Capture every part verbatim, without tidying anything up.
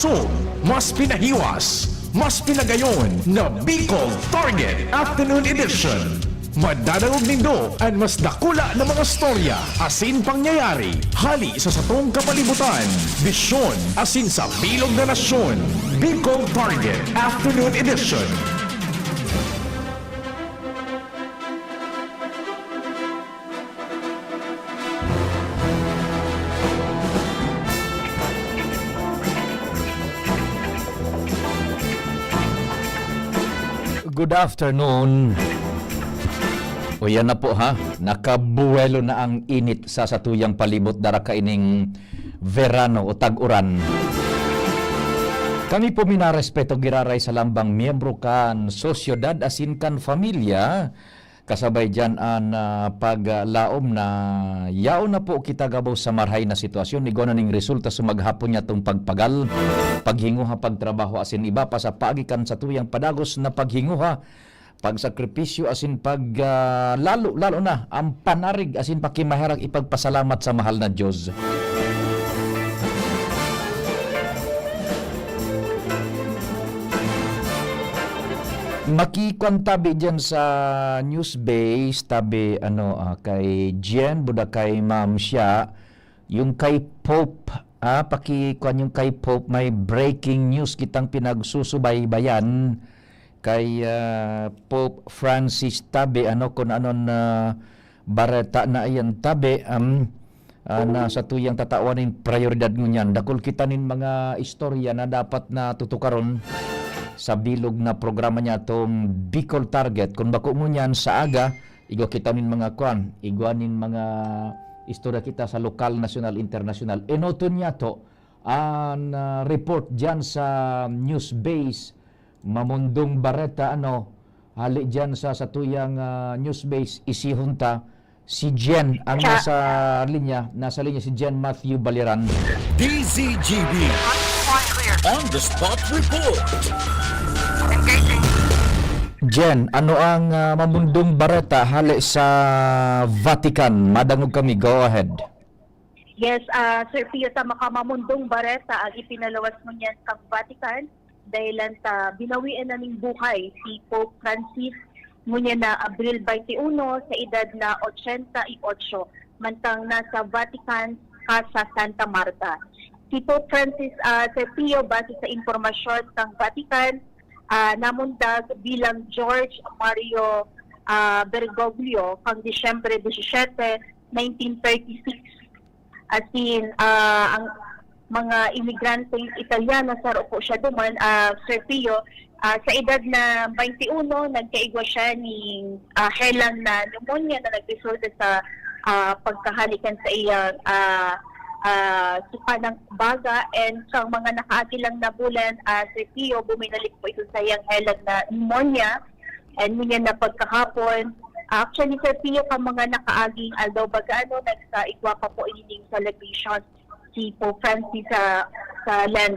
Song, mas pinahiwas, mas pinagayon na Bicol Target Afternoon Edition. Madadangog nindo an mas dakula na mga storya asin pangyayari hali sa satong kapalibutan, bisyon asin sa bilog na nasyon. Bicol Target Afternoon Edition. Good afternoon. O, yan na po, ha. Nakabuwelo na ang init sa satuyang palibot, dara kaining verano o tag-uran. Kami po minarespeto giraray sa lambang miyembro kan sosyedad asin kan pamilya. Kasabay diyan an, ah, paglaom na yaon na po kita gabos sa marahay na sitwasyon. Igwa na ning resulta sa maghapon niyatong pagpagal, paghinguha, pagtrabaho asin iba pa sa paagi kan satuyang padagos na paghinguha, pagsakripisyo asin pag, ah, lalo, lalo na ang panarig asin pakimaherak ipagpasalamat sa mahal na Diyos. Makikwan tabi diyan sa news base, tabi, ano, ah, kay Jen, buda kay Ma'am Shia, yung kay Pope, ah, pakikwan yung kay Pope, may breaking news kitang pinagsusubaybayan kay, ah, Pope Francis tabi, ano, kung anon na bareta na iyan tabi, um, ah, na satuyang tatawan nin prayoridad ngunyan. Dakul kita nin mga istorya na dapat na tutukaron sa bilog na programa niya, itong Bicol Target. Kung bako ngunyan sa aga, igwa kita nin mga kwan, igwa nin mga istorya kita sa lokal, nasyonal, internasyonal. Enoton niya to, an, ah, report dyan sa news base, Mamundong Bareta, ano, hali dyan sa satuyang, ah, news base, isihon ta, si Jen ang Siya. nasa linya, nasa linya si Jen Matthew Baliran. D Z G B on the spot report. Jen, ano ang, ah, Mamundong Bareta hali sa Vatican? Madangog kami, go ahead. Yes, ah, Sir Pio, tama ka, Mamundong Bareta ang ipinaluwas ngunyan kan Vatican dahilan ta binawian na nin buhay si Pope Francis ngunyan na Abril twenty-one sa edad na ochenta y ocho, mantang nasa Vatican, Casa Santa Marta. Si Pope Francis, ah, Sir Pio, base sa impormasyon kan Vatican, ah, namundag bilang George Mario, ah, Bergoglio kan Disyembre disisete, nineteen thirty-six. As in, ah, ang mga imigranteng Italiano, saro po siya duman, ah, Sir Pio, ah, sa edad na twenty-one, nagkaigwa siya ning, ah, helang na pneumonia na nagresulta sa, ah, pagkahalikan sa iyang, ah, ah, suka ng baga. And sa mga nakaagi lang na bulan, ah, Sir Pio, buminalik po ito sa iyang helang na pneumonia. And ngunyan na pagkahapon, actually, Sir Pio, ka mga nakaaging aldaw baga, ano, nagkaigwa pa po ining celebration si Pope Francis sa, sa Lent.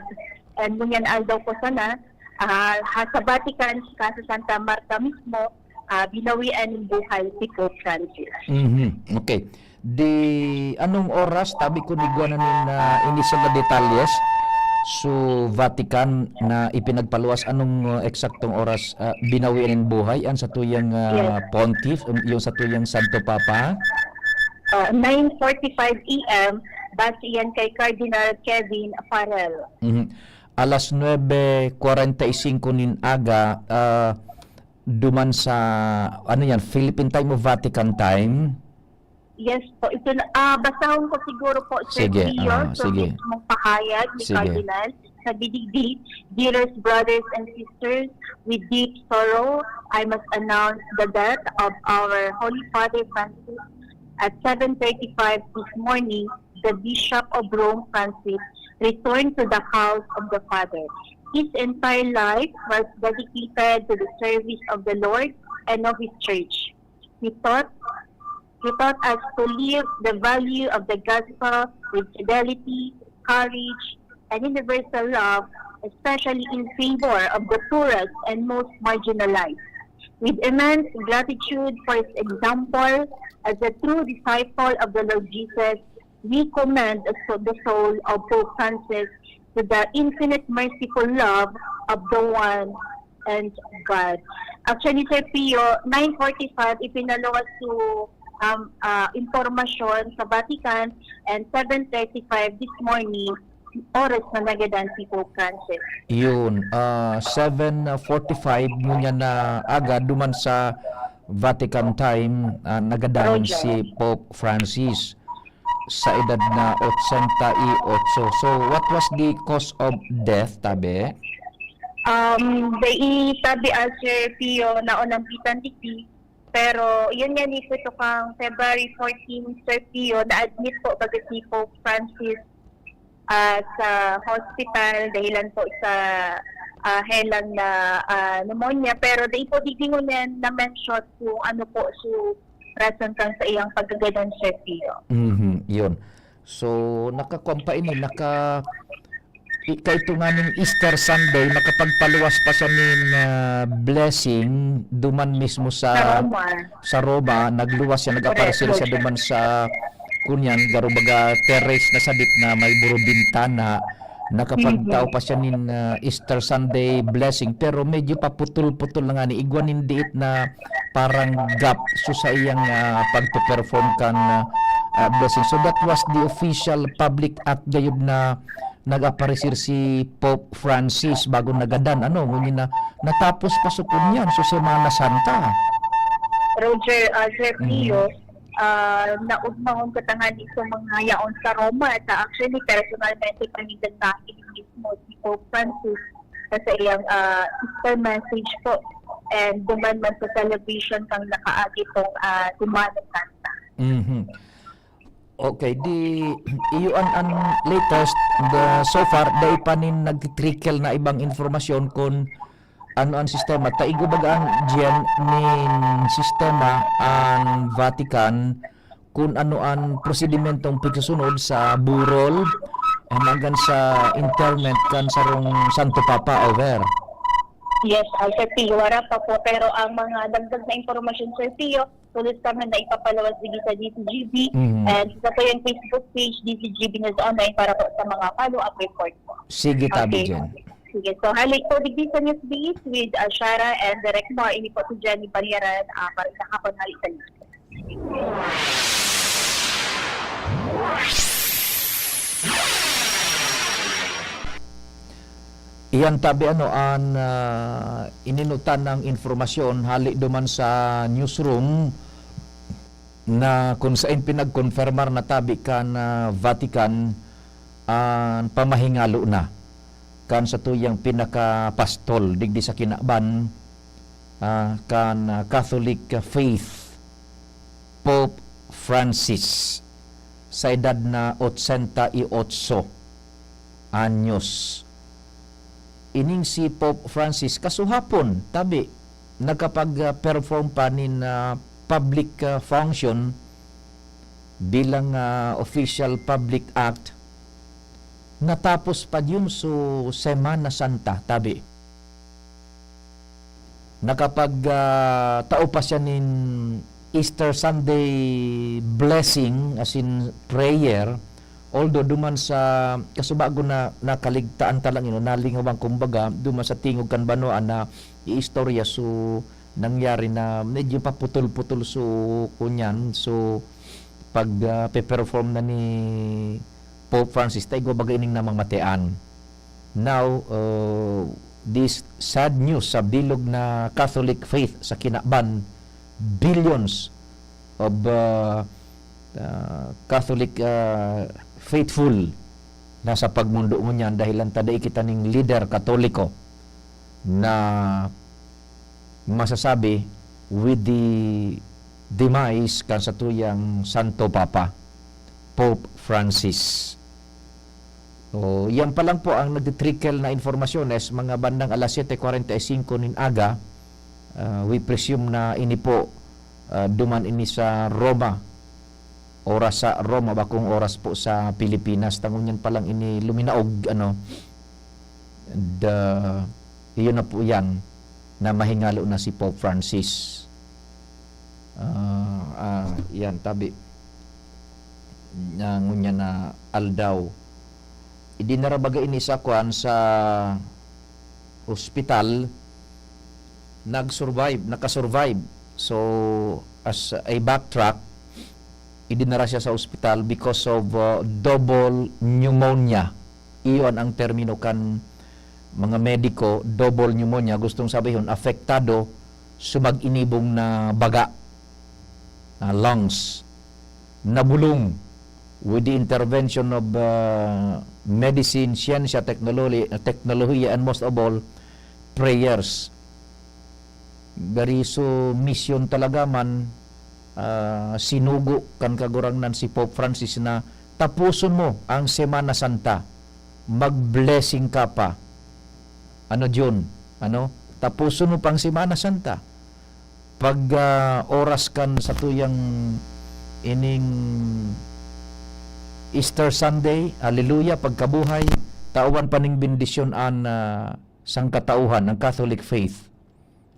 And ngunyan aldaw po sana, ah, ha, sa Vatican, sa Santa Marta mismo, ah, binawian ng buhay si Pope Francis. Mhm. Okay. Di, anong oras, tabi ko, nigwa na nin, ah, inisog na detalyes. So, Vatican na ipinagpaluwas, anong, ah, eksaktong oras, ah, binawian nin buhay ang satuyang, ah, Yes. pontiff, um, yung satuyang Santo Papa? Ah, nine forty-five A M, base yan kay Cardinal Kevin Farrell. Mhm. Alas nuebe kwarenta y singko nin aga, ah, duman sa, ano yan, Philippine time o Vatican time? Yes po. Ito na, ah, basahon ko siguro po, Sir Sige, Pio, ah, sa sige. mismong pahayag ni Sige. Cardinal. Sabi digdi, "Dearest brothers and sisters, with deep sorrow, I must announce the death of our Holy Father Francis. At seven thirty-five this morning, the Bishop of Rome, Francis, returned to the house of the Father. His entire life was dedicated to the service of the Lord and of His Church. He taught, he taught us to live the value of the gospel with fidelity, courage, and universal love, especially in favor of the poorest and most marginalized. With immense gratitude for his example as a true disciple of the Lord Jesus, we commend the so-, the soul of Pope Francis to the infinite merciful love of the one and God. Actually, Sir Pio, nine forty-five, ipinaluwas to, um, ah, impormasyon sa Vatican, and seven thirty-five this morning, oras na nagadan si Pope Francis. Yun, ah, seven forty-five ngunyan na aga duman sa Vatican time, ah, nagadan Roger. Si Pope Francis sa edad na ochenta y ocho. So, what was the cause of death, tabi? Um, dai tabi, ah, Sir Pio, naunambitan digdi. Pero yun nga, ni ito kang February fourteen, Sir Pio, na-admit po baga si Pope Francis, ah, sa hospital dahilan po sa, ah, helang na, ah, pneumonia. Pero dai po digdi ngunyan na-mention kung ano po so rason kan sa iyang pagkagadan, Sir Pio. Mhm, yun. So, nakakuan pa ini, naka, i-, kaito nga ning Easter Sunday, nakapagpaluwas pa siya nin, ah, blessing duman mismo sa, Sa Roma. Sa Roma, nagluwas siya, nag-aparecer Correct, siya Roger. Duman sa, kunyan, garo baga terrace na sadit na may buro bintana, nakapagtao Mhm. pa siya nin, ah, Easter Sunday blessing, pero medyo paputol-putol na nga ni, igwa nin diit na parang gap so sa iyang, ah, pagpe-perform kan, ah, ah, blessing. So that was the official public act gayud na nag-aparecer si Pope Francis bago nagadan, ano, ngunyan na natapos pa so kunyan, so Semana Santa. Roger, ah, Sir Mhm. Pio, ah, naugmahon ko tanganing sa mga yaon sa Roma. At actually, personalmente, panidan na mismo si Pope Francis sa iyang, ah, Easter message po. And duman man sa celebration kang nakaagi pong, ah, Semana Santa. Mhm. Okay, di iyo an, an latest, the, so far, dai pa nin nagtitrickle na ibang informasyon kun ano an sistema. Ta igwa baga an, Jen, nin sistema an Vatican kun ano an prosedimentong pagsusunod sa burol, hanggang sa interment kan sarong Santo Papa, over. Yes, ah, Sir Pio, wara pa po. Pero ang mga dagdag na impormasyon, Sir Pio, tulos kami na ipapaluwas digdi sa D C G B. Mhm. And sa po yung Facebook page, D C G B News Online, para po sa mga follow-up report po. Sige, tabi, Okay. Jen. Sige, so halik po digdi sa News Beat with, ah, Shara and Direk Mar. Ini po si Jenny Pariaran, ah, para sa Kapon Halik sa News. Iyan tabi ano an, ah, ininutan ng informasyon hali duman sa newsroom na kung sain pinagkonfirmar na tabi kan, ah, Vatican an pamahingalo na kan satuyang pinakapastol digdi sa kinaban, ah, kan, ah, Catholic faith, Pope Francis, sa edad na ochenta y ocho anyos. Ining si Pope Francis, kasuhapon, tabi, nakapag-perform pa nin, ah, public, ah, function bilang, ah, official public act. Natapos pa yun, so, Semana Santa, tabi. Nakapag, ah, tao pa siya nin Easter Sunday blessing, as in prayer, although duman sa kasubago na nakaligtaan ta lang, you know, nalingawan, kumbaga, duman sa tingog kan banwaan na iistorya, so, nangyari na medyo paputol-putol, so, kunyan, so, pag, ah, pe-perform na ni Pope Francis, ta igwa baga ining namamatean. Now, uh, this sad news sa bilog na Catholic faith sa kinaban, billions of, uh, uh, Catholic, uh, faithful nasa pagmundo ngunyan dahil lang ta dai kita ning lider Katoliko na masasabi with the demise kan satuyang Santo Papa, Pope Francis. O, yan pa lang po ang nagtitrickle na informasyones, mga bandang alas siyete kwarenta y singko nin aga. Ah, we presume na ini po, ah, duman ini sa Roma, oras sa Roma, bakong oras po sa Pilipinas. Ta ngunyan pa lang ini luminaog, ano, the, iyon na po yan, na mahingalo na si Pope Francis. Ah, ah, yan, tabi. Na ngunyan na aldaw, Dinara baga ini sa kwan, sa ospital, nag-survive, nakasurvive. So, as a backtrack, idinara siya sa ospital because of, uh, double pneumonia. Iyon ang termino kan mga mediko, double pneumonia. Gustong sabihon, apektado sa mag-inibong na baga, na lungs. Nabulong with the intervention of, uh, medicine, siyensya, teknolohi-, teknolohiya, and most of all, prayers. Gari so misyon talaga man, ah, sinugo kan Kagurangnan si Pope Francis na, "Tapuson mo ang Semana Santa, mag-blessing ka pa." Ano, Jun? Ano? "Tapuson mo pa ang Semana Santa." Pag, ah, oras kan satuyang ining Easter Sunday, hallelujah, pagkabuhay, tawan pa ning bendisyon an, ah, sangkatauhan, ang Catholic faith.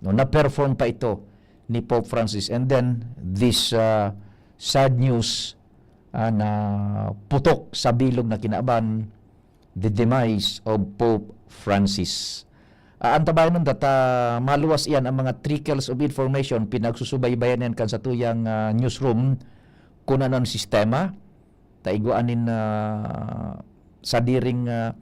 No, na-perform pa ito ni Pope Francis. And then, this, ah, sad news, ah, na putok sa bilog na kinaban, the demise of Pope Francis. Ah, antabayanon ta, ta maluwas iyan ang mga trickles of information, pinagsusubaybayan yan kan satuyang, ah, newsroom, kun ano an sistema, ta igwa nin, ah, sadiring, ah,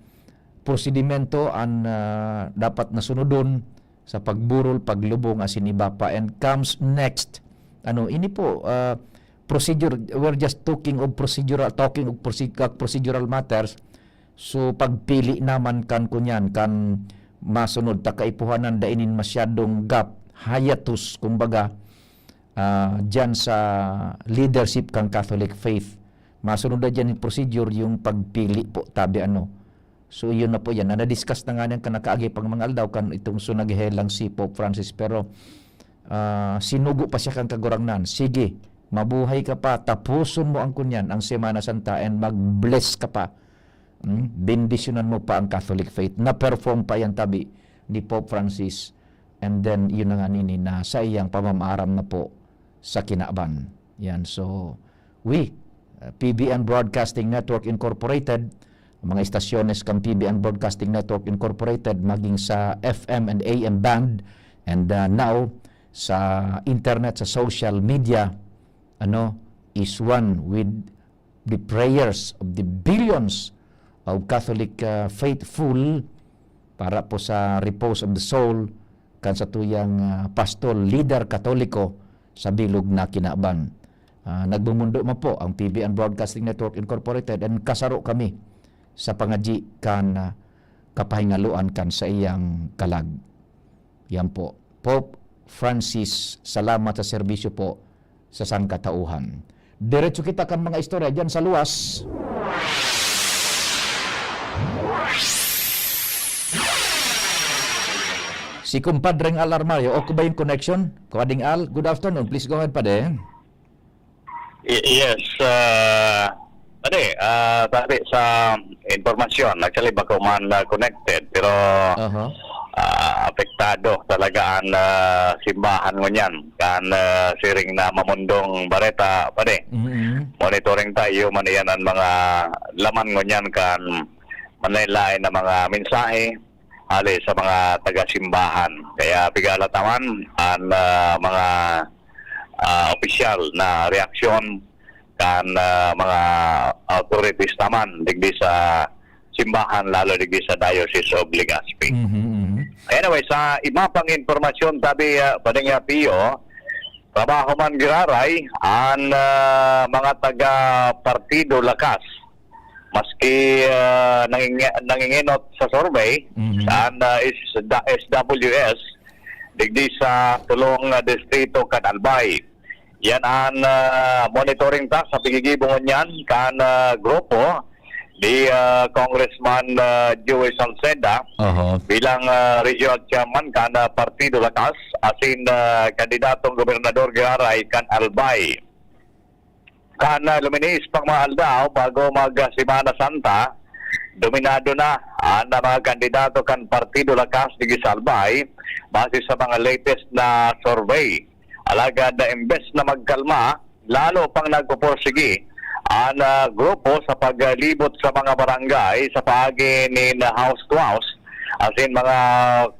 prosedimento an, ah, dapat na sunodon sa pagburol, paglubong, asin iba pa. And comes next, ano, ini po, ah, procedure, we're just talking of procedural, talking of proce-, procedural matters. So, pagpili naman kan kunyan, kan masunod ta kaipuhanan, dai nin masyadong gap, hiatus, kumbaga, ah, diyan sa leadership kan Catholic faith. Masunod na diyan yung procedure, yung pagpili po, tabi ano. So, yun na po yan. Na, na-discuss na nga niyan kan nakaagi pang mga aldaw, kan itong so naghelang si Pope Francis. Pero, ah, sinugo pa siya kan Kagurangnan, "Sige, mabuhay ka pa, tapuson mo ang kunyan, ang Semana Santa, and mag-bless ka pa. Hmm? Bendisyonan mo pa ang Catholic faith." Na-perform pa yan, tabi, ni Pope Francis. And then, yun na nga nini na sa iyang pamamaaram na po sa kinaban. Yan. So, we, uh, P B N Broadcasting Network Incorporated, ang mga istasyones kan P B N Broadcasting Network Incorporated, maging sa F M and A M band, and, uh, now, sa internet, sa social media, ano, is one with the prayers of the billions of Catholic, uh, faithful para po sa repose of the soul kan satuyang, ah, pastol, lider Katoliko sa bilog na kinaban. Ah, nagmumundo man po ang P B N Broadcasting Network Incorporated and kasaro kami sa pangadyi kan, ah, kapahingaloan kan saiyang kalag. Yan po. Pope Francis, salamat sa serbisyo po sa sangkatauhan. Diretso kita kan mga istorya diyan sa luwas. Si Kumpadreng Al Armario, okay ba yung connection? Kumading Al, good afternoon. Please go ahead, Pade. Y-, yes, ah, pare, ah, sabi sa impormasyon, actually, bako man, ah, connected, pero, Aha. ah, apektado talaga ang, ah, simbahan ngunyan. Kan, ah, siring na mamundong bareta, pare, Mm-mm. monitoring tayo, man iyan ang mga laman ngunyan kan manlaen-laen na mga mensahe, hali sa mga taga-simbahan. Kaya piga alataman an, ah, mga, ah, opisyal na reaksyon kan, ah, mga authorities naman digdi sa simbahan, lalo digdi sa Diocese of Legazpi. Mhm, mhm. Anyway, sa iba pang impormasyon, sabi, ah, Padre Pio, trabaho man giraray an, ah, mga taga Partido Lakas. Maski, ah, nangingi-, nangingenot sa survey, Mhm. saan, ah, is da-, S W S, digdi sa tulong, ah, distrito kan Albay. Yan an, ah, monitoring ta sa piggigibo ngunyan kan, ah, grupo ni, ah, Congressman, ah, Joey Salceda Oho. bilang, ah, regional chairman kan, ah, Partido Lakas, asin, ah, kandidatong gobernador giraray kan Albay. Kan, ah, luminis pang mga aldaw bago mag, ah, Semana Santa, dominado na an, ah, mga kandidato kan Partido Lakas digdi sa Albay, base sa mga latest na survey. Alagad na imbes na magkalma, lalo pang nagpupursigi an, ah, grupo sa paglibot sa mga barangay sa paagi nin house to house, asin mga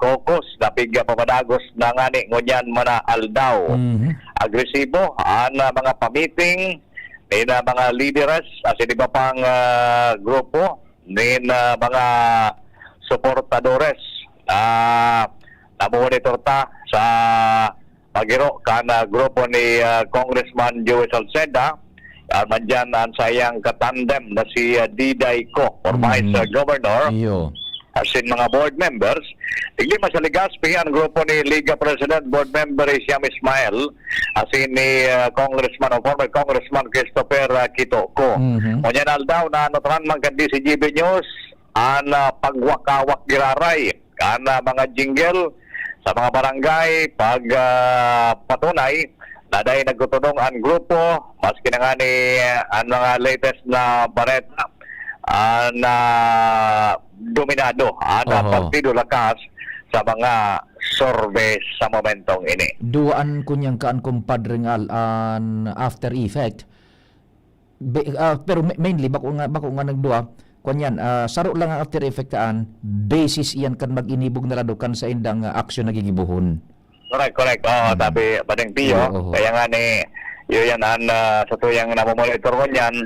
caucus na pigpapadagos na ngani ngunyan man na aldaw. Mhm. Agresibo an, ah, mga pamiting nin, ah, mga lideres asin iba pang, ah, grupo nin, ah, mga suportadores. Ah, namomonitor ta sa pagiro kan, ah, grupo ni, ah, Congressman Joey Salceda, ah, man dyan an saiyang katandem na si, ah, Diday Co, former Mm. Vice, ah, Governor, Iyo. asin mga board members. Digdi man sa Legazpi, an grupo ni Liga President Board Member Siam Ismael, asin ni, ah, Congressman o former Congressman Christopher, ah, Quito Co. Mhm. Ngunyan aldaw, naanotan man kan D Z G B News an, ah, pagwakawak giraray kan, ah, mga jingle sa mga barangay, pag, ah, patunay na dai nagtutunong an grupo, maski na ngani an mga latest na bareta, ah, na dominado an, ah, Oho. Partido Lakas sa mga survey sa momentong ini. Duwaan ko niyang kaan, Kumpadre Ngal, an after effect. Be-, ah, pero ma-, mainly, bako nga, bako nga nagduwa, kwan yan, ah, saro lang ang after effect kaan, basis iyan kan mag-inibog na lado kan saindang, ah, aksyon na gigibohon. Correct, correct. Oo, Mm. sabi, Padeng Pio, Oo, oo. kaya nga ni, yun yan, an, ah, sa tuyang namomonitor ko niyan,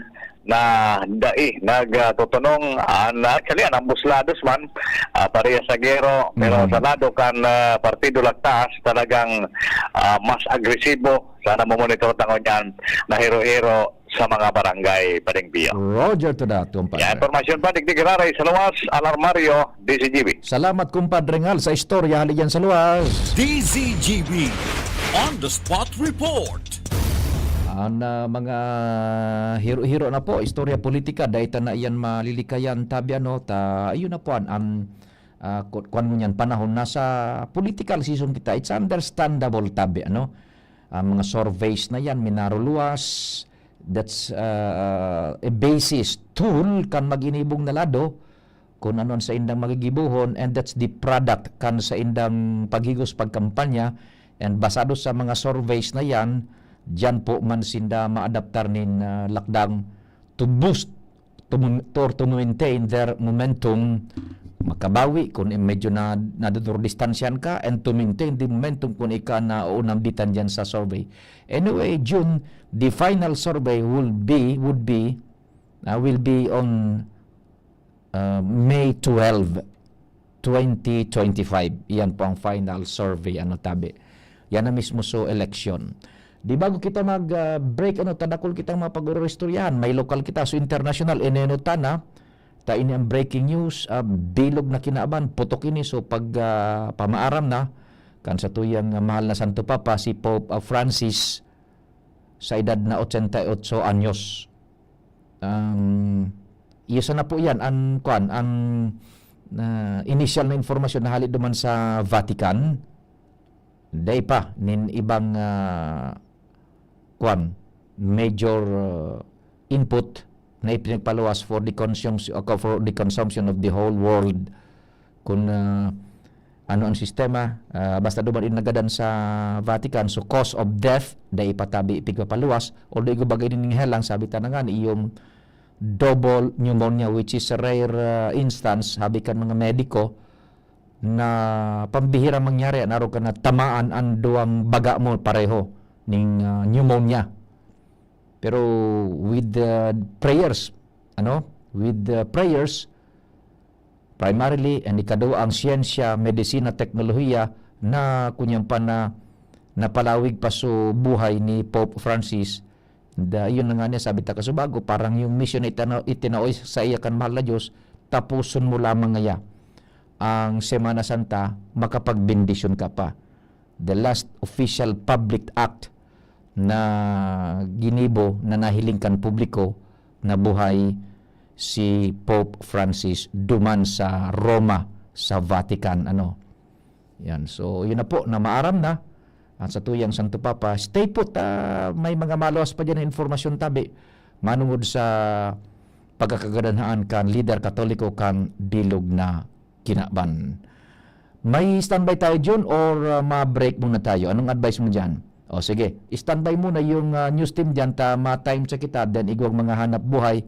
na dai nagtutunong, an, actually, an ambos lados man, ah, parehas sa gero, pero Mhm. sa lado kan, ah, Partido Lakas, talagang, ah, mas agresibo sa namomonitor ta ngunyan na hiro-hiro sa mga barangay, Padeng Pio. Roger to that, Kumpadre. Yan, impormasyon pa, digdi giraray sa luwas, Alarmario, D Z G B. Salamat, Kumpadre Ngal, sa istorya hali dyan sa luwas. D Z G B on the spot report. An, ah, mga hiro-hiro na po, istorya politika, dai ta na iyan malilikayan, tabi ano, ta, ayun na po, an, an, ah, ku-, kuwan mo niyan, panahon, nasa political season kita, it's understandable, tabi, ano? Ang mga surveys na yan, minaruluwas, that's, ah, a basis tool kan mag-inibog na lado, kun ano an saindang magigibohon, and that's the product kan saindang paghigos pagkampanya, and basado sa mga surveys na yan, diyan po man sinda maadaptar nin, ah, lakdang to boost, to mom-, or to maintain their momentum, makabawi kun medyo na, nadodordistansyahan ka, and to maintain the momentum kun ika na unambitan diyan sa survey. Anyway, June, the final survey will be, would be, ah, will be on, ah, May twelve, twenty twenty-five. Iyan po ang final survey, ano, tabi. Yan na mismo so election. Di bago kita mag, ah, break, ano, tadakol kitang mga pag-ororistoryahan. May lokal kita, so international, eneno tana. Ta ini ang breaking news, ah, bilog na kinaban, putok ini. So pag, ah, pamaaram na, kan sa tuyang, ah, mahal na Santo Papa, si Pope, ah, Francis, sa edad na ochenta y ocho anyos. Um, iyo sana po iyan, ang, kwan, ang, ah, initial na informasyon na hali duman sa Vatican. Dai pa nin ibang, ah, kwan, major, ah, input na ipinagpaluwas for the consumption, for the consumption of the whole world. Kun, ah, ano ang sistema, ah, basta duman in nagadan sa Vatican, so cause of death, dai pa tabi ipigpapaluwas, although igubagay nin helang, sabi ta na nga, ni iyong double pneumonia, which is a rare, ah, instance, sabi kan mga mediko, na pambihirang mangyari an arog ka na tamaan an duwang baga mo pareho ning, ah, pneumonia. Pero with the prayers, ano? With the prayers, primarily, and ikaduwa, ang siyensya, medisina, teknolohiya, na kunyan pa na napalawig pa so buhay ni Pope Francis. Da, yun na nga niya, sabi ta kasubago, parang yung mission na itana-, itinaoy sa iya kan mahal na Diyos, tapuson mo lamang ngaya ang Semana Santa, makapagbendisyon ka pa. The last official public act na ginibo na nahiling kan publiko na buhay si Pope Francis duman sa Roma, sa Vatican, ano. Yan. So, yun na po, na maaram na. At sa tuyang Santo Papa, stay put, ah, may mga maluwas pa dyan na informasyon tabi manungod sa pagkakagandahan kan lider Katoliko kan bilog na kinaban. May standby tayo, Jun, or, ah, ma-break muna tayo? Anong advice mo dyan? O sige, standby muna yung, ah, news team diyan, ta ma-time check kita, then igwang mga hanap buhay.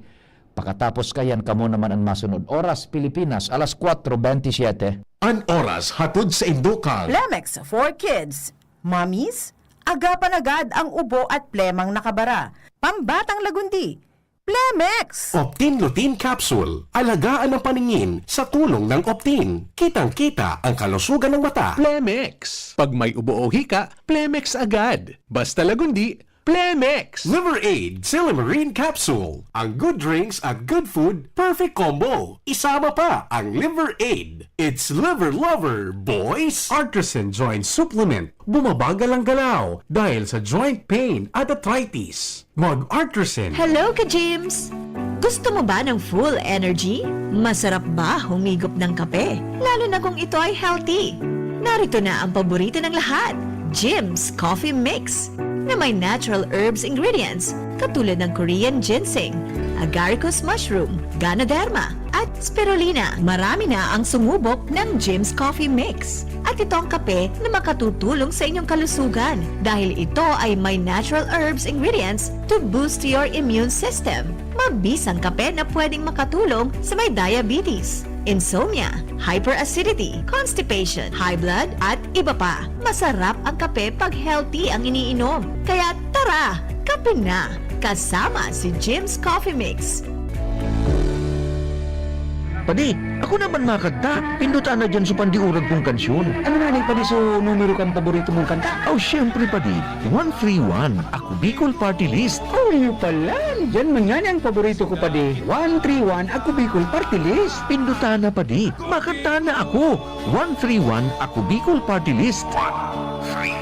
Pakatapos kayan, kamo naman an masunod. Oras, Pilipinas, alas kwatro bentisiete. An oras hatod sa indo kan Plemex for Kids. Mommies, agapan agad ang ubo at plemang nakabara. Pambatang lagundi, Plemex! Optin Lutein Capsule. Alagaan ang paningin sa tulong ng Optin. Kitang-kita ang kalusugan ng mata. Plemex. Pag may ubo o hika, Plemex agad. Basta lagundi, Plemex! Liver Aid Silymarin Capsule. Ang good drinks at good food, perfect combo. Isama pa ang Liver Aid. It's Liver Lover, boys! Artisan Joint Supplement. Bumabagal ang galaw dahil sa joint pain at arthritis. Mag-Artisan. Hello, ka-Gyms! Gusto mo ba ng full energy? Masarap ba humigop ng kape? Lalo na kung ito ay healthy. Narito na ang paborito ng lahat, Jim's Coffee Mix, na may natural herbs ingredients katulad ng Korean ginseng, agaricus mushroom, ganoderma, at spirulina. Marami na ang sumubok ng Jim's Coffee Mix. At ito ang kape na makatutulong sa inyong kalusugan dahil ito ay may natural herbs ingredients to boost your immune system. Mabisang kape na pwedeng makatulong sa may diabetes, insomnia, hyperacidity, constipation, high blood, at iba pa. Masarap ang kape pag healthy ang iniinom. Kaya tara, kape na! Kasama si Jim's Coffee Mix. Padi, ako naman makanta. Pindutan na dyan sa pandiurag kong kansyon. Ano nga ni, Padi, so numero kan paborito mong kanta? Oh, syempre, Padi. One three one, Ako Bicol Party List. Oh, yun pala. Yan man nga ang paborito ko, Padi. One three one, Ako Bicol Party List. Pindutan na, Padi. Makanta na ako. One three one, Ako Bicol Party List. One three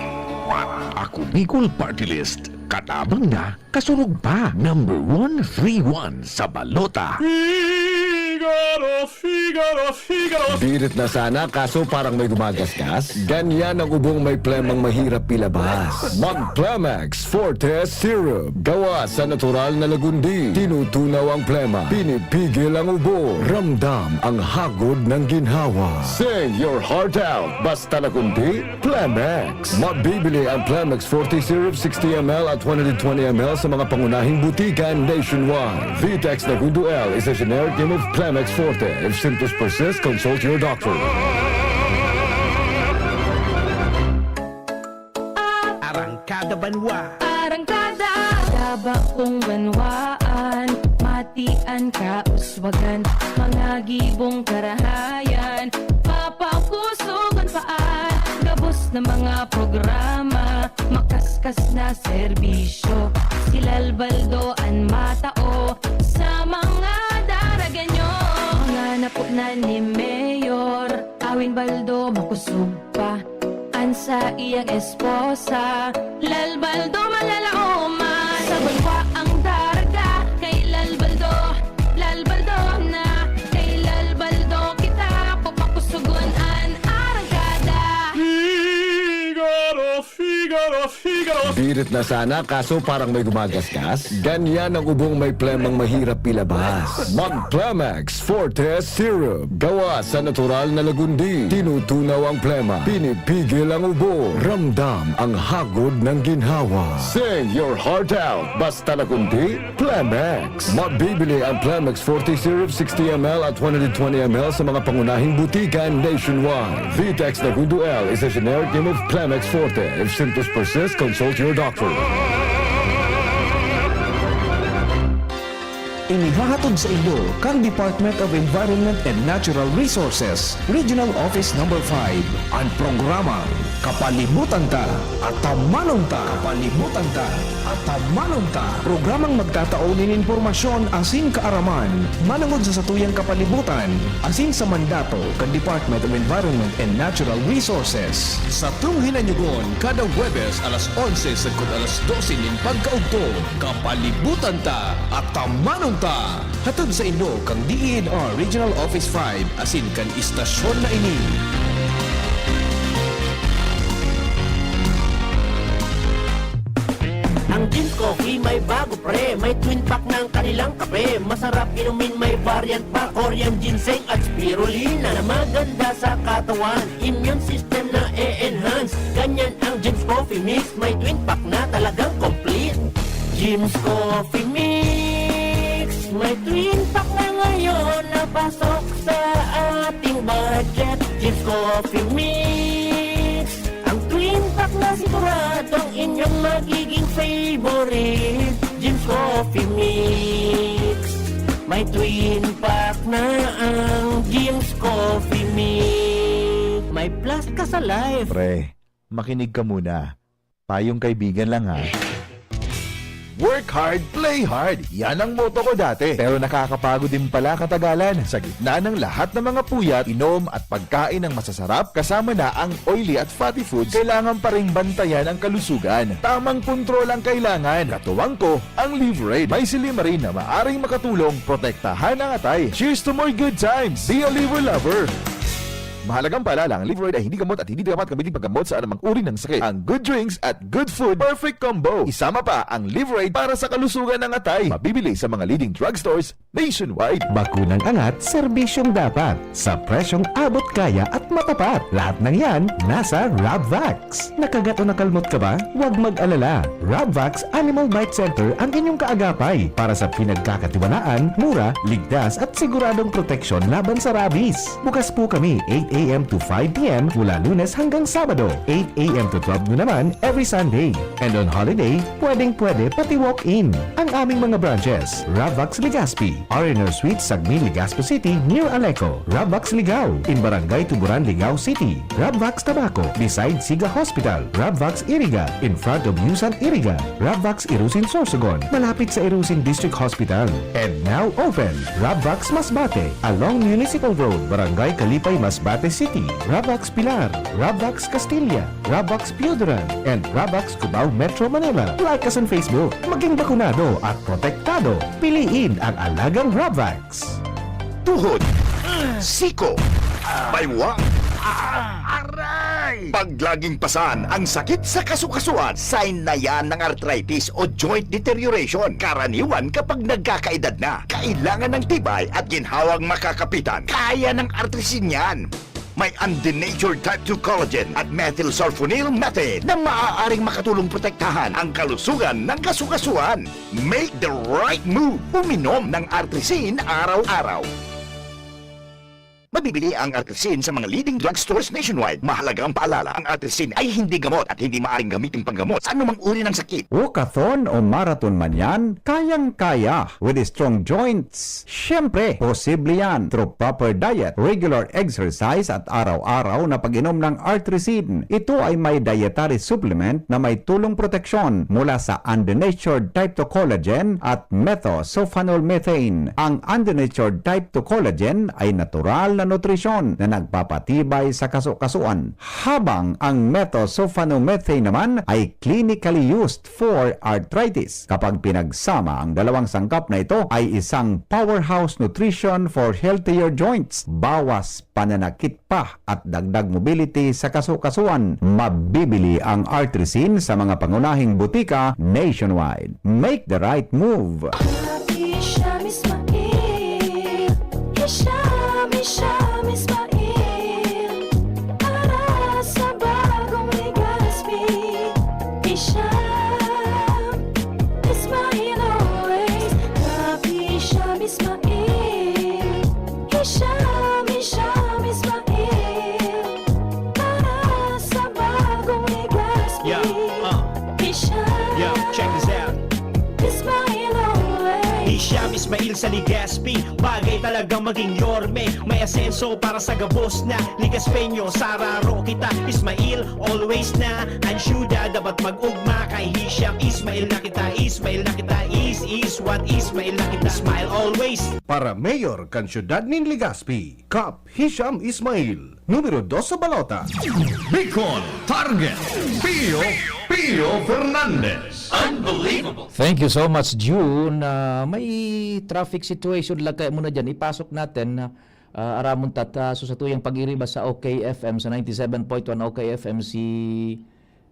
one, Ako Bicol Party List. Katabang na, kasurog pa. Number one three one sa balota. Figaro, Figaro, Figaro. Birit na sana, kaso parang may gumagasgas. Ganyan ang ubong may plemang mahirap ilabas. Mag Plemex Forte Syrup. Gawa sa natural na lagundi. Tinutunaw ang plema. Pinipigil ang ubo. Ramdam ang hagod ng ginhawa. Sing your heart out. Basta lagundi, Plemex. Mabibili ang Plemex Forte Syrup sixty M L at one hundred twenty M L sa mga pangunahing butika nationwide. Vitex Nagundo L is a generic name of Plemex Forte. If symptoms persist, consult your doctor. Arangkada Banwa. Arangkada! Tabakong banwaan, matian kauswagan, mga gibong karahayan, papakusugon paan, gabos na mga programa, makaskas na serbisyo. Si Lalbaldo an matao sa mga Daraganyo. Mga napo na ni Mayor Awin Baldo, makusog pa an saiyang esposa, Lalbaldo malalaoman. Sa banwa ang daraga kay Lalbaldo, Lalbaldo na kay Lalbaldo kita papakusugon an arangkada. Figaro, Figaro, Figaro. Birit na sana, kaso parang may gumagasgas. Ganyan ang ubong may plemang mahirap ilabas. Mag Plemex Forte Syrup. Gawa sa natural na lagundi. Tinutunaw ang plema. Pinipigil ang ubo. Ramdam ang hagod ng ginhawa. Sing your heart out. Basta lagundi, Plemex. Mabibili ang Plemex Forte Syrup sixty M L at one hundred twenty M L sa mga pangunahing butika nationwide. Vitex Nagundo L is a generic name of Plemex Forte. If symptoms persist, consult your doctor. Inihahatod sa inyo kan Department of Environment and Natural Resources, Regional Office Number five, an programang Kapalibutan Ta, Atamanon Ta. Kapalibutan Ta, Atamanon Ta. Programang magtatao nin impormasyon asin kaaraman manongod sa satuyang kapalibutan asin sa mandato kan Department of Environment and Natural Resources. Satong hinanyugon kada Huwebes alas onse sagkod alas dose nin pagkaugto. Kapalibutan Ta, Atamanon Ta. Hatod sa inyo kan D E N R Regional Office five asin kan istasyon na ini. Ang Jim's Coffee may bago, pre. May twin pack ng kanilang kape. Masarap inumin, may variant pa. Korean ginseng at spirulina na maganda sa katawan. Immune system na e-enhance. Ganyan ang Jim's Coffee Mix, may twin pack na talagang complete. Jim's Coffee Mix, may twin pack na ngayon na pasok sa ating budget. Jim's Coffee Mix, ang twin pack na siguradong inyong magiging favorite. Jim's Coffee Mix, may twin pack na ang Jim's Coffee Mix. May plus ka sa life. Pre, makinig ka muna. Payong kaibigan lang ha. Work hard, play hard. Yan ang motto ko dati. Pero nakakapagod din pala katagalan. Sa gitna ng lahat ng mga puyat, inom at pagkain ng masasarap, kasama na ang oily at fatty foods, kailangan pa ring bantayan ang kalusugan. Tamang kontrol ang kailangan. Katuwang ko, ang Livraid. May silimarin na maaring makatulong protektahan ang atay. Cheers to more good times! Be a Liver Lover! Mahalagang paalala, ang Livraid ay hindi gamot at hindi dapat gamitin paggamot sa anumang uri ng sakit. Ang good drinks at good food, perfect combo. Isama pa ang Livraid para sa kalusugan ng atay. Mabibili sa mga leading drugstores nationwide. Bakunang angat, serbisyong dapat. Sa presyong abot kaya at matapat. Lahat ng yan, nasa Rabvax. Nakagat o nakalmot ka ba? Huwag mag-alala. Rabvax Animal Bite Center ang inyong kaagapay para sa pinagkakatiwalaan, mura, ligtas at siguradong proteksyon laban sa rabies. Bukas po kami eight a.m. to five p.m. mula Lunes hanggang Sabado, eight a.m. to twelve noon naman every Sunday. And on holiday, pwedeng-pwede pati walk-in. Ang aming mga branches, Rabvax Legazpi, R and R Suites, Sagmin, Legazpi City, near Aleco, Rabvax Ligao, in Barangay Tuburan, Ligao City, Rabvax Tabaco, beside Siga Hospital, Rabvax Iriga, in front of Yusan Iriga, Rabvax Irusin Sorsogon, malapit sa Irusin District Hospital. And now open, Rabvax Masbate, along Municipal Road, Barangay Kalipay, Masbate City, Rabvax Pilar, Rabvax Castilla, Rabvax Pioduran, and Rabvax Cubao, Metro Manila. Like us on Facebook. Maging bakunado at protektado. Piliin ang alagang Rabvax. Tuhod, siko, baywang, aray! Pag laging pasan ang sakit sa kasukasuan, sign na yan ng arthritis o joint deterioration. Karaniwan kapag nagkakaedad na, kailangan ng tibay at ginhawang makakapitan. Kaya ng artrisin yan. May undenatured type two collagen at methylsulfonyl methane na maaaring makatulong protektahan ang kalusugan ng kasukasuan. Make the right move. Uminom ng Artrisin araw-araw. Mabibili ang Artrisin sa mga leading drugstores nationwide. Mahalagang paalala, ang Artrisin ay hindi gamot at hindi maaaring gamitin panggamot sa anumang uri ng sakit. Walkathon o marathon man yan, kayang-kaya with strong joints. Siyempre, posible yan through proper diet, regular exercise at araw-araw na pag-inom ng Artrisin. Ito ay may dietary supplement na may tulong proteksyon mula sa undenatured type two collagen at methosulfonol methane. Ang undenatured type two collagen ay natural na nutrisyon na nagpapatibay sa kasukasuan, habang ang methosulfonomethane naman ay clinically used for arthritis. Kapag pinagsama ang dalawang sangkap na ito, ay isang powerhouse nutrition for healthier joints, bawas pananakit pa at dagdag mobility sa kasukasuan. Mabibili ang Artrisin sa mga pangunahing butika nationwide. Make the right move! Hisham Ismail, Hisham, Hisham Ismail, para sa bagong Legazpi. Hisham Ismail always, Rabi Hisham Ismail, Hisham, Hisham Ismail, para sa bagong Legazpi. Yeah, uh. Hisham Yeah, check this out. Ismail always. Hisham Ismail sa Legazpi, bagay talagang maging yorme. May asenso para sa gabos na Legazpeño. Sararo kita, Ismail always na. Ang syudad dapat mag-ugma kay Hisham Ismail na kita. Ismail na kita, is, is what Ismail na kita. Smile always. Para mayor kan siyudad nin Legazpi, Kap Hisham Ismail, numero dos sa balota. Bicol Target, Pio, Pio Fernandez. Unbelievable. Thank you so much, June. Ah, may traffic situation lang kaya muna dyan. Ipasok natin, ah, aramon tata. So, sa tuyang pag-iriba sa O K F M, sa ninety-seven point one O K F M, si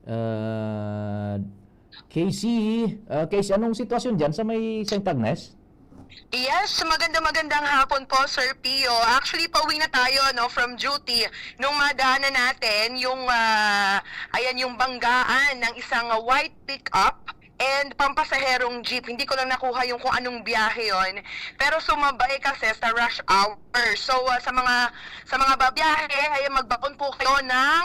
ah, Casey. Ah, Casey, anong sitwasyon dyan sa may Saint Agnes? Yes, maganda-magandang hapon po, Sir Pio. Actually, pauwi na tayo, no, from duty nung madaanan natin yung, ah, ayan, yung banggaan ng isang white pickup and pampasaherong jeep. Hindi ko lang nakuha yung kung anong biyahe yon, pero sumabay kasi sa rush hour. So, ah, sa mga sa mga babiyahe, ayan, magbaon po kayo ng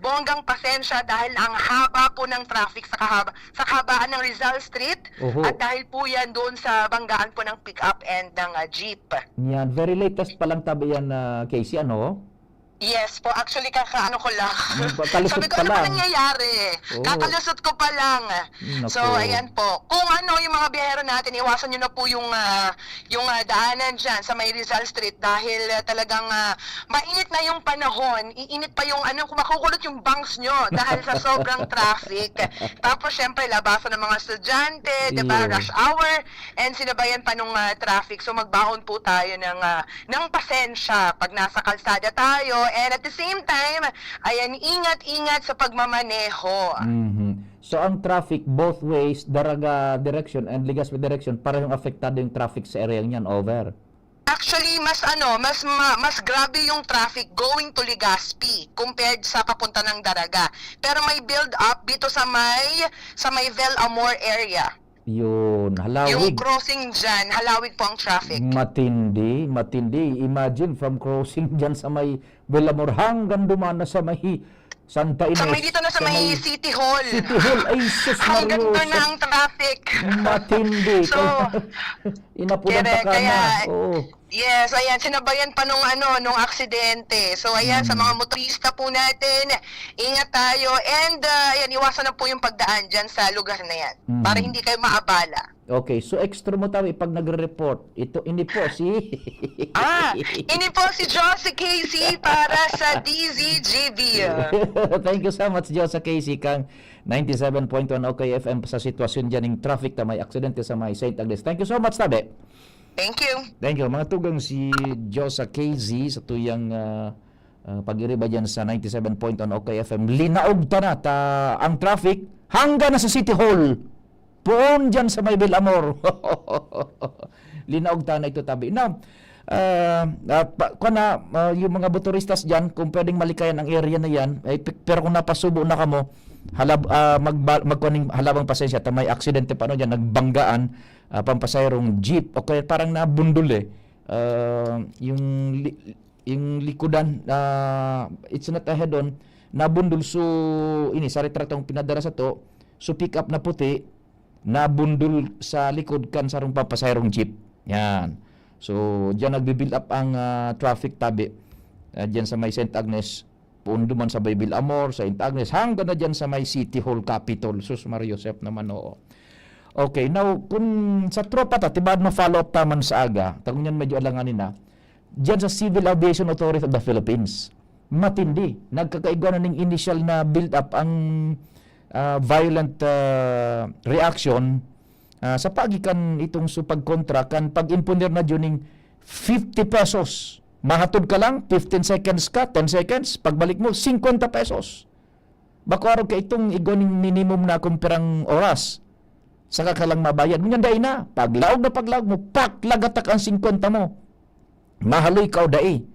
bonggang pasensya dahil ang haba po ng traffic sa kahaba, sa kahabaan ng Rizal Street. Oho. At dahil po yan doon sa banggaan po ng pick-up and ng, ah, jeep. Yan, very latest pa lang tabi yan, ah, Casey, ano? Yes po, actually, kakaano ko lang. Yung pa-, kalusot Sabi ko, pa "Ano ba lang. nangyayari?" Oo. Kakalusot ko pa lang. Nako. So, ayan po. Kung ano, yung mga biyahero natin, iwasan nyo na po yung, ah, yung, ah, daanan dyan sa may Rizal Street dahil, ah, talagang, ah, mainit na yung panahon. Iinit pa yung, ano, kung makukulot yung bangs nyo dahil sa sobrang traffic. Tapos, syempre, labasan ng mga estudyante, di ba? Iyo. Rush hour. And sinabayan pa nung, ah, traffic. So, magbaon po tayo ng, ah, ng pasensya pag nasa kalsada tayo. And at the same time, ayan, ingat-ingat sa pagmamaneho. Mhm. So, ang traffic both ways, Daraga direction and Legazpi direction, parehong apektado yung traffic sa area niyan, over? Actually, mas ano, mas ma-, mas grabe yung traffic going to Legazpi compared sa papunta ng Daraga. Pero may build up dito sa may, sa may Velamor area. Yun, halawig. Yung crossing dyan, halawig po ang traffic. Matindi, matindi. Imagine from crossing dyan sa may Velamor hanggang duman na sa may Santa Ines, Sa may dito na sa sa may may City Hall. City Hall. Ay, sus, Hanggang Mario, doon na sa ang traffic. Matindi. So, Inapunan correct, ka na. Kaya, Oo. yes, ayan, sinabayan pa nung ano, nung aksidente. So, ayan, sa Mm. mga motorista po natin, ingat tayo. And, ah, ayan, iwasan na po yung pagdaan dyan sa lugar na yan. Mm. Para hindi kayo maabala. Okay, so extra mo tayo pag nagre-report. Ito, ini po si Ah, ini po si Josie Casey para sa D Z G B. Thank you so much, Josie Casey, kang ninety-seven point one O K F M sa sitwasyon dyan ng traffic ta may aksidente sa may Saint Agnes. Thank you so much, tabi. Thank you. Thank you. Mga tugang si Josie Casey sa tuyang, ah, ah, pag-iriba dyan sa ninety-seven point one O K F M. Linaog ta na ta ang traffic hanggang na sa City Hall. Poon dyan sa may Belamor. Linaog ta na ito, tabi. Now, ah, ah, pa, kwa na, ah, yung mga motoristas dyan, kung pwedeng malikayan ang area na yan, eh, pi-, pero kung napasubo na kamo, halab-, ah, magba-, magkuning halabang pasensya, ta may aksidente pa, ano, dyan, nagbanggaan, ah, pampasaherong jeep, o kaya parang nabundol, eh. Ah, yung li-, yung likodan, ah, it's not a head-on, nabundol. So, ini, sa retratong pinadara sa to, so pick up na puti, nabundol sa likod kan sarong pampasaherong jeep. Yan. So, diyan nagbi-build up ang, ah, traffic tabi. Ah, diyan sa may Saint Agnes, poon duman sa may Belamor, Saint Agnes, hanggang na diyan sa may City Hall Capitol. Sus, Maria Josep naman, oo. Okay, now, kung sa tropa ta, tibaad ma-follow up ta man sa aga, ta ngunyan medyo alanganin na, diyan sa Civil Aviation Authority of the Philippines. Matindi. Nagkakaigwa na ning initial na build-up ang, ah, violent, ah, reaction, ah, sa paagi kan itong su pagkontra kan pag-imponer na dyan ning fifty pesos. Mahatod ka lang, fifteen seconds ka, ten seconds, pagbalik mo, singkwenta pesos. Bako arog ka itong igwa ning minimum na kung pirang oras. Saka ka lang mabayad. Ngunyan dai na. Paglaog na paglaog mo, pak, lagatak ang singkwenta mo. Mahaloy ka o dai.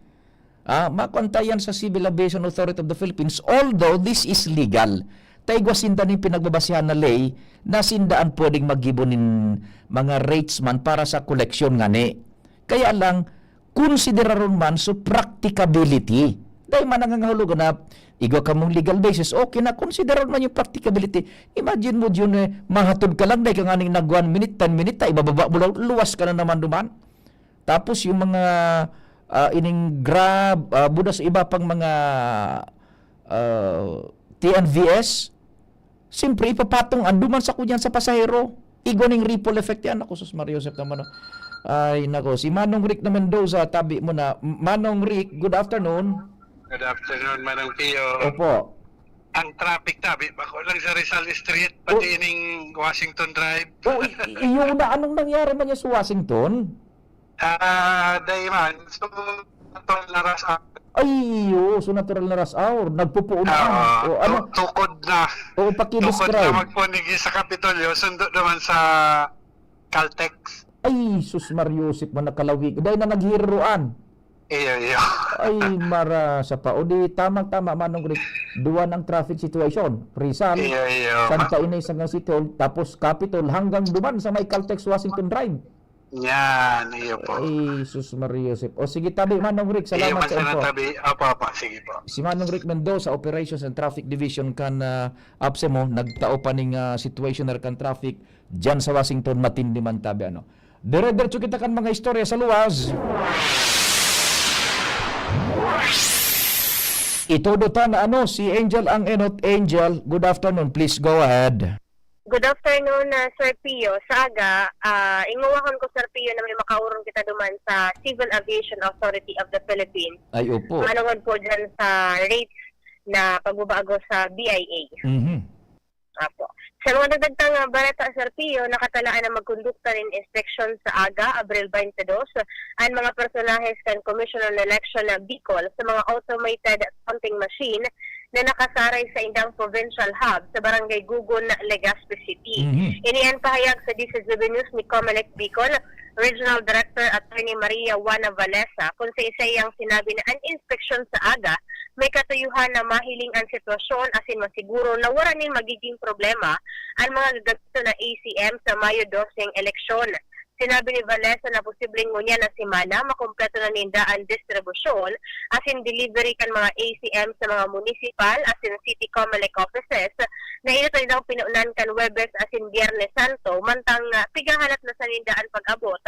Ah, makuan ta yan sa Civil Aviation Authority of the Philippines, although this is legal. Ta igwa sinda ning pinagbabasihan na ley na sinda an pwedeng maggibo nin mga rates man para sa koleksyon ngani. Kaya lang, konsideraron man so practicability. Dai man nangangahulugan na igwa kamong legal basis, okay na, konsideraron man yung practicability. Imagine mo, Jun, eh, mahatod ka lang, dai ka nganing nag one minute, ten minute, ta ibababa mo lang, luwas ka na naman duman. Tapos yung mga, ah, ining Grab, ah, buda sa iba pang mga, ah, T N V S, siyempre, ipapatong ang duman sa kunyan sa pasahero. Igwa ning ripple effect yan. Ako, sus, Maria Josep naman, oh. Ay, nako. Si Manong Rick na Mendoza, tabi mo na. M-, Manong Rick, good afternoon. Good afternoon, Manong Pio. Opo. Ang traffic tabi, bako lang sa Rizal Street, pati Oh. ining Washington Drive. Oh, i-, i-, yun na. Anong nangyari man yan sa Washington? Ah, dai man. So, natural na rush hour. Ay, oo. So, natural na rush hour. Nagpupuon na. Ah, O, ano? tu-, tukod na. Oo, Tukod na paki-describe. magpunigi sa Kapitolyo, sundo naman sa Caltex. Ay, sus, Mario Joseph, man nakalawig. Dahil na naghiruan. Iyo, iyo. Ay, mara sa pa. O di, tamang-tama, Manong Rick. Duwa ng traffic situation. Rizal, Iyo, iyo. Santa Ines hanggang City Hall, tapos Capitol hanggang duman sa may Caltex Washington Drive. Yan, iyo po. Ay, sus, Maria Joseph. O sige, tabi, Manong Rick, Iyo, salamat sa basta info. natabi. Apo, apo. Sige po. Si Manong Rick Mendoza, Operations and Traffic Division kan, ah, APSEMO, nagtao pa ning, ah, situation na kan traffic diyan sa Washington, matindi man tabi, ano. Dire-diretso kita kan mga istorya sa luwas. Itodo ta na ano, si Angel ang enot. Angel, good afternoon. Please go ahead. Good afternoon, ah, Sir Pio. Sa aga, ah, ingawahon ko, Sir Pio, na may makaorong kita duman sa Civil Aviation Authority of the Philippines. Ay, opo. Manungod po dyan sa rates na pagbabago sa B I A. Mhm. Apo. Sa mga dagdag tang, ah, bareta, Sir Pio, nakatalaan na magkondukta nin inspeksyon sa aga, Abril twenty-two, an mga personahes kan Commission on Election na Bicol sa mga automated counting machine na nakasaray sa indang provincial hub sa Barangay Gugon, Legazpi City. Mhm. Ini an pahayag sa D C G B News ni Comelec Bicol Regional Director Attorney Maria Juana Valesa, kun sa isa iyang sinabi na an inspeksyon sa aga may katuyuhan na mahiling an sitwasyon asin masiguro na wara nin magiging problema an mga gagamiton na A C M sa Mayo dose eleksyon. Sinabi ni Valesa na posibleng ngunyan na semana makumpleto na ninda an distribusyon asin delivery kan mga A C M sa mga municipal asin city Comelec offices na inot nindang pinunan kan Huwebes asin Biyernes Santo, mantang, ah, pigahalat na sa ninda an pag-abot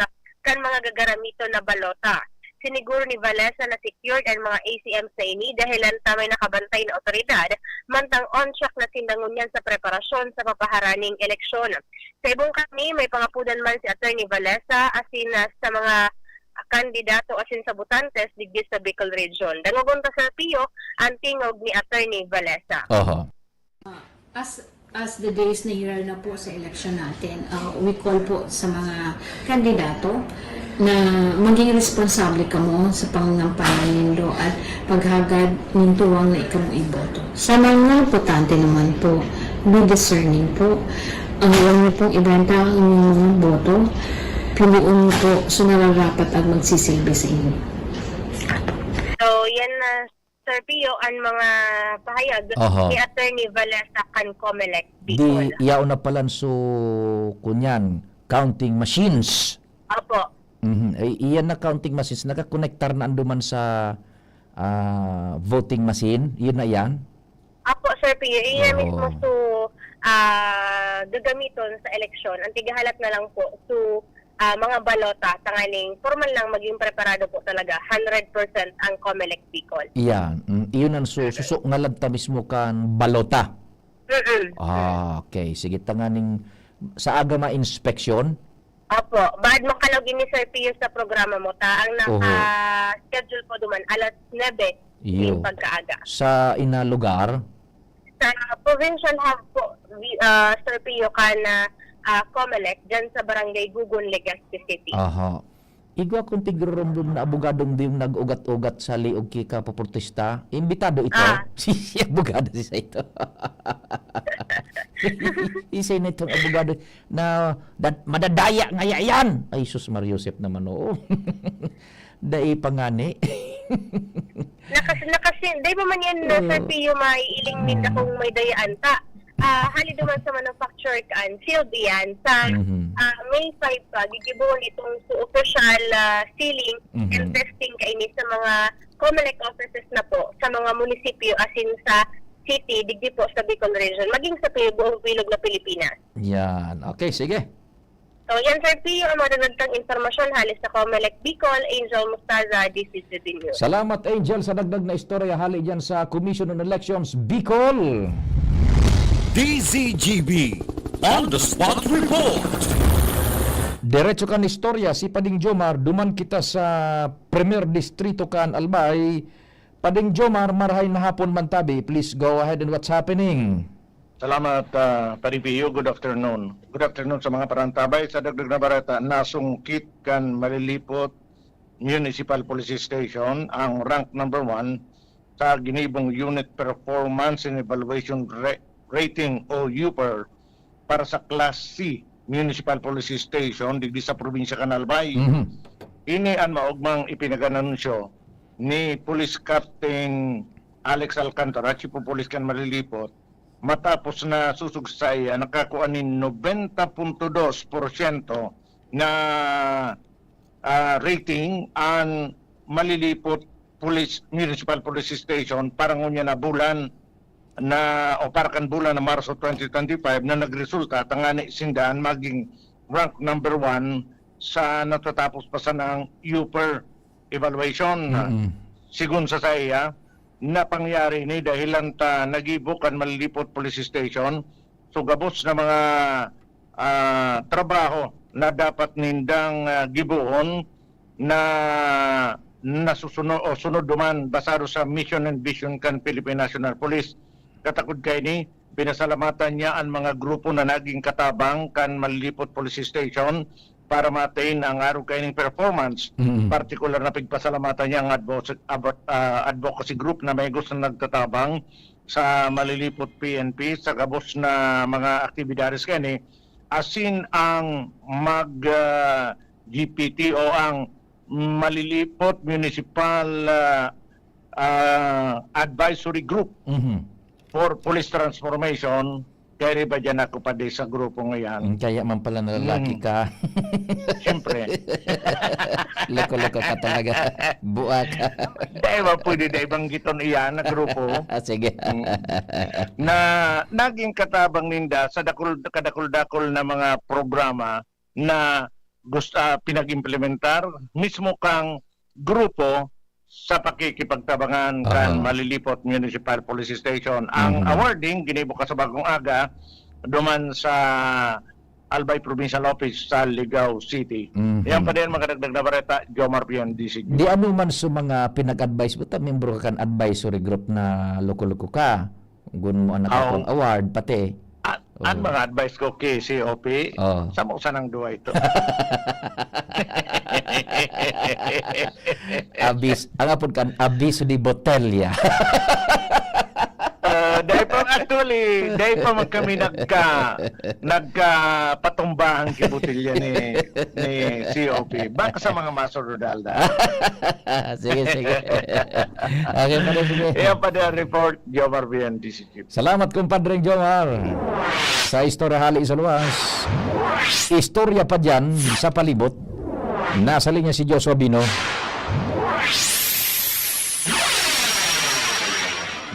kan mga gagaramiton na balota. Siniguro ni Valesa na secured an mga A C M sa ini dahelan ta may nakabantay na otoridad, mantang on track na sinda ngunyan sa preparasyon sa papaharaning eleksyon. Sa ibong karni, may pangapodan man si Attorney Valesa asin, ah, sa mga kandidato asin sa botantes digdi sa Bicol Region. Dangogon ta, Sir Pio, an tingog ni Attorney Valesa. Oho. As, as the days nearer na po sa eleksyon natin, ah, we call po sa mga kandidato na maging responsable kamo sa pangangampanya nindo at paghagad nin tuwang na ikamo iboto. Sa mga botante naman po, be discerning po. Ang alam niyo pong ibenta ang inyong mga boto, pilion niyo po sa nararapat at magsisilbi sa inyo. So, yan na, Sir Pio, an mga pahayag Aha. ni Attorney Valesa kan Comelec Di, Bicol. Yaon na palan so, kunyan, counting machines. Opo. Mhm. Ay, iyan na counting machines, nakakonektar na anduman sa, ah, voting machine? Yun na yan? Apo, Sir Pio, iyan Oo. mismo so, ah, gagamiton sa eleksyon. Ang tigahalat na lang po, so, ah, mga balota, tanganing formal lang maging preparado po talaga, hundred percent ang Comelec Bicol. Iyan. Mm, iyon ang su-, suso ngalad ta mismo kan balota. Mm-mm. Ah, okay. Sige, tanganing sa aga ma-inspeksyon? Opo. Baad makalaog ini, Sir Pio, sa programa mo, ta ang Oho. naka-schedule po duman, alas nuebe Iyo. ning pagkaaga. Sa ina lugar? Sa provincial hub po, wi-, ah, Sir Pio, kan, ah, ah, Comelec, dyan sa Barangay Gugon, Legazpi City. Aha. Igwa kong tigrurumdum na abogadong diyong nag-ugat-ugat sa liog ki kapoprotesta. Imbitado ito? Ah. Si, si abogado si Saito. Isay na itong abogado na dad-, madadaya ngaya yan. Ay, sus, Mar Joseph naman, oo. Dai pa ngani. Nakas-, nakasin-, dai pa man yan, Sir Oo. Pio, maiiling ninda Mm. kung may dayaan ta. Ah, hali duman sa manufacturer kan, sealed iyan. Sa, Mhm. ah, May five pa, gigibohon itong su-, official, ah, sealing and Mhm. testing kaini sa mga Comelec offices na po, sa mga munisipyo asin sa city, digdi po sa Bicol Region, maging sa pi-, buong bilog na Pilipinas. Yan. Okay, sige. So, yan, Sir Pio, ang mga dagdag tang impormasyon hali sa Comelec Bicol, Angel Mostaza, D C G B News. Salamat, Angel, sa dagdag na istorya hali dyan sa Commission on Elections, Bicol. D Z G B On the Spot Report. Diretso kan istorya, si Pading Jomar, duman kita sa Primer Distrito kan Albay. Pading Jomar, marahay na hapon man tabi. Please go ahead and what's happening? Salamat, ah, Pading Pio. Good afternoon. Good afternoon sa mga parantabay. Sa dagdag na bareta, nasungkit kan Malilipot Municipal Police Station ang rank number one sa ginibong Unit Performance and Evaluation Ra-, Rating o UPER para sa Class C Municipal Police Station digdi sa probinsya kan Albay. Mhm. Ini an maogmang ipinag-anunsyo ni Police Captain Alex Alcantara, Chief of Police kan Malilipot, matapos na susog sa iya, nakakua nin nobenta punto dos porsyento na, ah, rating an Malilipot Police, Municipal Police Station para ngunyan na bulan na, o para kan bulan na Marso twenty twenty-five na nagresulta tangani sinda an maging rank number one sa natatapos pa sanang U P E R evaluation. Mm-mm. Sigon sa saiya, napangyari ini dahilan ta nagibo kan Malilipot Police Station so gabos na mga, ah, trabaho na dapat nindang, ah, gibohon na nasusuno-, o sunod duman basado sa mission and vision kan Philippine National Police. Katakod kaini, pinasalamatan niya an mga grupo na naging katabang kan Malilipot Police Station para ma-attain ang arog kaining performance. Mm. Partikular na pigpasalamatan niya ang advo-, abo-, ah, advocacy group na may gusto nagtatabang sa Malilipot P N P sa gabos na mga aktibidades kani, asin ang mag, ah, G P T o ang Malilipot Municipal, ah, ah, Advisory Group Mhm. for Police Transformation. Kaya ba dyan ako pa di sa grupo ngayon? Mm, kaya man pala na lalaki Mm. ka. Siyempre. Loko-loko ka talaga. Buak. Dahil ba pwede na ibanggiton iyan na grupo? Ah, sige. Mm. Na naging katabang ninda sa dakul, kadakul-dakul na mga programa na gust-, ah, pinag-implementar mismo kang grupo sa pakikipagtabangan kan Aha. Malilipot Municipal Police Station. Ang Mhm. awarding ginibo ka sa Bagong Aga duman sa Albay Provincial Office sa Ligao City. Mhm. Yan pa din, makadagdag na bareta, Jomar Pian, D C G. Di ano man sa mga pinag-advise mo, ta membro ka kan advisory group na loko-loko ka. Gun mo anak Aw. akong award, pati. An, an Oo. mga advice ko kay C O P, Oo. sa mo sanang duwa ito. Abis, ang apod kan, abiso de botelya. Ah, dahil pa, actually, dahil pa man kami nagka, nagkapatumbahang kibutilya ni, ni C O P. Baka sa mga masurudal na. Sige, sige. Okay, pare, sige. Yan pa din ang report, Jomar Vian, D C G. Salamat, Compadre Jomar. Sa istorya hali sa luwas. Istorya pa dyan sa palibot. Nasa linya si Joshua Bino.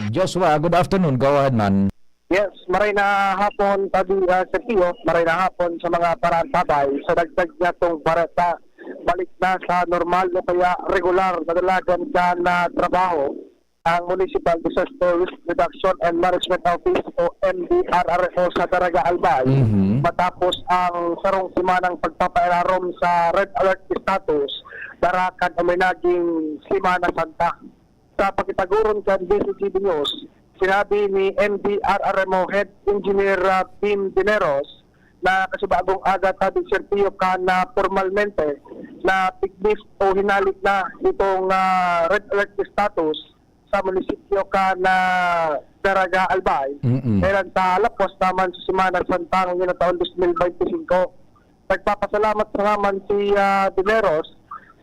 Joshua, good afternoon. Go ahead, man. Yes, maray na hapon, Tabi, ah, Sergio. Maray na hapon sa mga paraantabay. Sa dagdag niya itong bareta, balik na sa normal o kaya regular na dalagan ka na trabaho ang Municipal Disaster Risk Reduction and Management Office o M D R R M O sa Daraga Albay. Mhm. Matapos ang sarong semanang pagpapairarom sa red alert status, dara kan uminaging Semana Santa. Sa pakitagoron kan D C T V News, sinabi ni M D R R M O Head Engineer, ah, Pim Dineros na kasubagong aga, Tabi, Sergio, kan na pormalmente na piglis o hinalik na itong, ah, red alert status sa munisipyo kan na Daraga Albay. Mm-mm. Kailan ta lapos naman sa Semana Santa ngayong taon dos mil bente singko. Nagpapasalamat pa naman si, ah, Dineros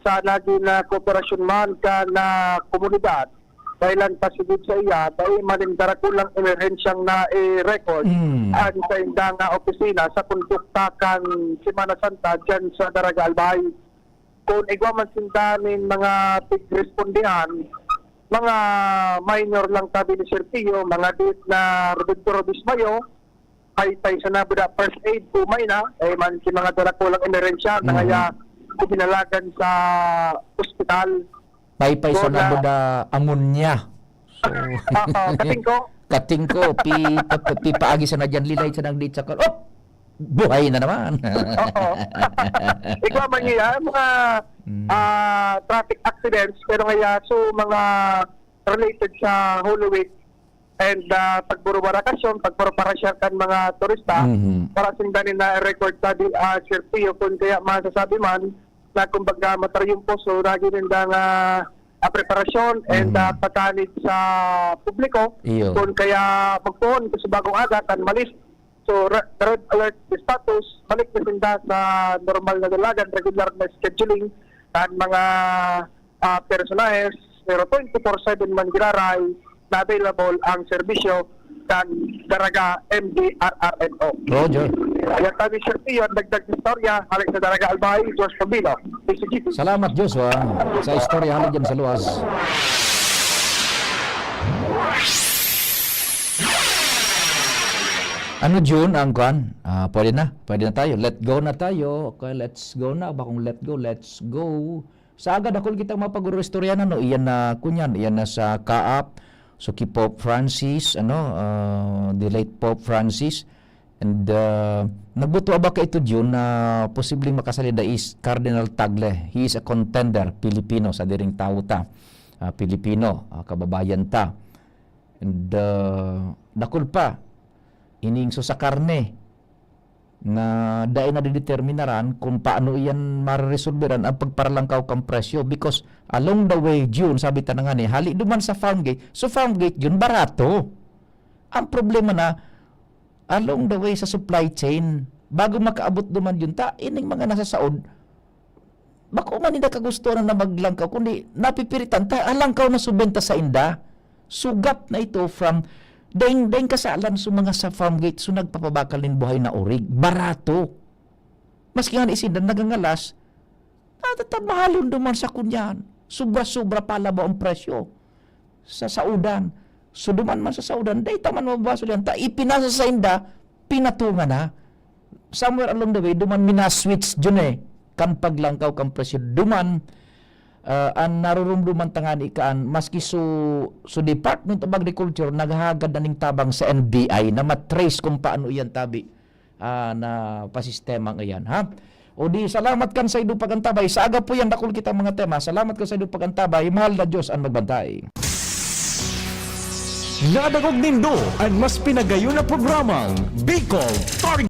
sa naging, ah, kooperasyon man kan na komunidad. Kailan ta sigud sa iya, dai man nin darakulang emerhensyang na-record Mm. an saindang, ah, opisina sa kondukta kan Semana Santa diyan sa Daraga Albay. Kung igwa man sinda nin mga pigrespondihan, mga minor lang, Tabi, ni Sergio, mga diit na rubid-rubis mayo, paypay sana buda first aid, umay na, eh, man si mga darakulang emerensya, Mhm. nangaya, binalagan sa ospital. Paypay sa Wala. nabuda, amonya. So, Oo, katingko. Katingko, pi, pa, pi, paagi sa nadyan, lilay sa nang di sa kal-, oh! Buhay na naman. Oo. Igwa man niya, mga, Mm. ah, traffic accidents, pero ngaya, so, mga related sa Holy Week and, ah, pagburubarakasyon, pagpurparasya kan mga turista, Mhm. para sinda ni na-record sa di, ah, Sir Pio, kung kaya masasabi man na, kumbaga, matariyumpo, so, lagi ninda nga, ah, preparasyon and, Mhm. ah, patanid sa publiko, Iyo. kung kaya magpuhon sa bagong aga, kan malis So, re-, red alert status, balik na sinda sa normal na dalagan, regular na scheduling, kan mga, ah, personahes, pero twenty-four seven man giraray na available ang serbisyo kan Daraga M D R R M O. Roger. Yan tabi, Sir Pio, ang dagdag sa istorya, halik sa Daraga Albay, Josh Pabilo, P C G T. Salamat, Joshua, sa istorya halik dyan sa luwas. Ano, Jun, ang kwan? Ah, pwede na. Pwede na tayo. Let go na tayo. Okay, let's go na. Bakong let go, let's go. Sa aga, dakul kitang mga pag-istorya na, no? Iyan na, kunyan, iyan na sa kaap. So, ki Pope Francis, ano, ah, the late Pope Francis. And, ah, nagbuto ba ka ito, Jun, na posibleng makasalida is Cardinal Tagle. He is a contender, Pilipino, sa diring tawo ta. Ah, Pilipino, ah, kababayan ta. And, ah, dakul pa, ining so sa karne na dai na dideterminaran kung paano iyan mareresolveran ang pagparalangkaw kan presyo, because along the way, Jun, sabi ta na nga ni, hali duman sa farm gate. So, farm gate, Jun, barato. Ang problema na, along the way sa supply chain, bago makaabot duman, Jun, ta, ining mga nasa saod, bako man ninda kagustohan na maglangkaw, kundi napipiritan ta, alangkaw na subenta sa inda. Sugat na ito from daing, daing kasalan sa mga sa farm gate, so nagpapabakal nin buhay na orig. Barato. Maski nga ni sinda nagangalas, natatabahalon duman sa kunyan. Sobra-sobra pa labaw ang presyo sa saudan. So, duman man sa saudan, dai ta man mababasol yan. Ta, ipinasa sa inda, pinatunga na. Somewhere along the way, duman mina-switch dyan eh. Kan paglangkaw kan presyo, duman, ah, an narurumduman tangani kaan, maski su, su Department of Agriculture, naghahagad na ning tabang sa N B I na matrace kung paano iyan tabi, ah, na pasistemang iyan, ha? O di, salamat kan sa ido pagantabay. Sa aga po yan, dakul kitang mga tema. Salamat kan sa ido pagantabay. Mahal na Diyos ang magbantay. Nadangog nindo an mas pinagayon na programang Bicol Target.